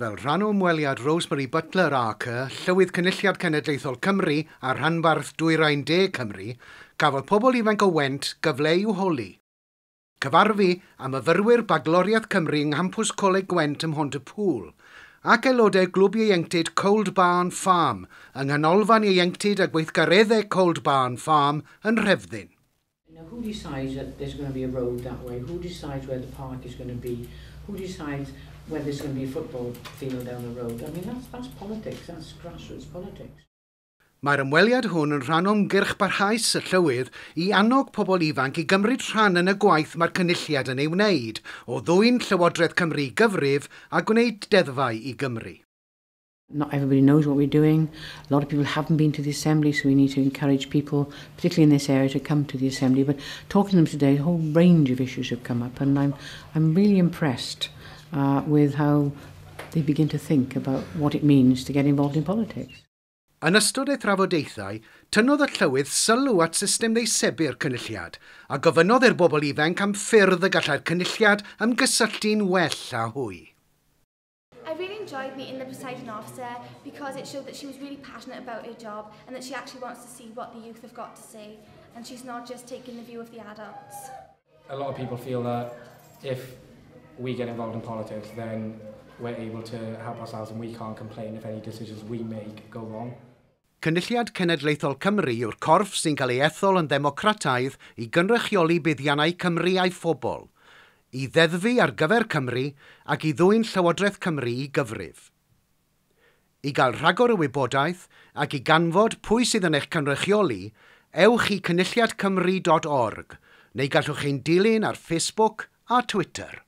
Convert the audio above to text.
Fel rhan o ymweliad Rosemary Butler AC, Llywydd Cynulliad Cenedlaethol Cymru a Rhanbarth Dwyrain De Cymru, cafodd pobl ifanc o Went gyfle i'w holi. Cyfarfu â myfyrwyr Bagloriaeth Cymru yng nghampws Coleg Gwent ym Mhont-y-pŵl, ac aelodau glwb ieuenctid Cold Barn Farm yng nghanolfan ieuenctid a gweithgareddau Cold Barn Farm yn Rhefddyn. Now, who decides that there's going to be a road that way? Who decides where the park is going to be? Who decides whether there's going to be a football field down the road? I mean, that's politics. That's grassroots politics. Mae'r ymweliad hwn yn rhan o ymgyrch barhaus y Llywydd i annog pobl ifanc i gymryd rhan yn y gwaith mae'r Cynulliad yn ei wneud, o ddwyn Llywodraeth Cymru i gyfrif a gwneud deddfau i Gymru. Not everybody knows what we're doing. A lot of people haven't been to the Assembly, so we need to encourage people, particularly in this area, to come to the Assembly. But talking to them today, a whole range of issues have come up, and I'm really impressed with how they begin to think about what it means to get involved in politics. Yn ystod ei thrafodaethau, tynnodd y Llywydd sylw at system ddeisebu'r Cynulliad a gofynnodd i'r bobl ifanc am ffyrdd y gallai'r Cynulliad ymgysylltu'n well â hwy. I really enjoyed meeting the presiding officer because it showed that she was really passionate about her job and that she actually wants to see what the youth have got to say, and she's not just taking the view of the adults. A lot of people feel that if we get involved in politics, then we're able to help ourselves and we can't complain if any decisions we make go wrong. Cynulliad Cenedlaethol Cymru yw'r corff sy'n cael ei ethol yn ddemocrataidd i gynrychioli buddiannau Cymru a'i phobl, i ddeddfu ar gyfer Cymru ac i ddwyn Llywodraeth Cymru i gyfrif. I gael rhagor o wybodaeth ac i ganfod pwy sydd yn eich cynrychioli, ewch i cynulliadcymru.org neu gallwch ein dilyn ar Facebook a Twitter.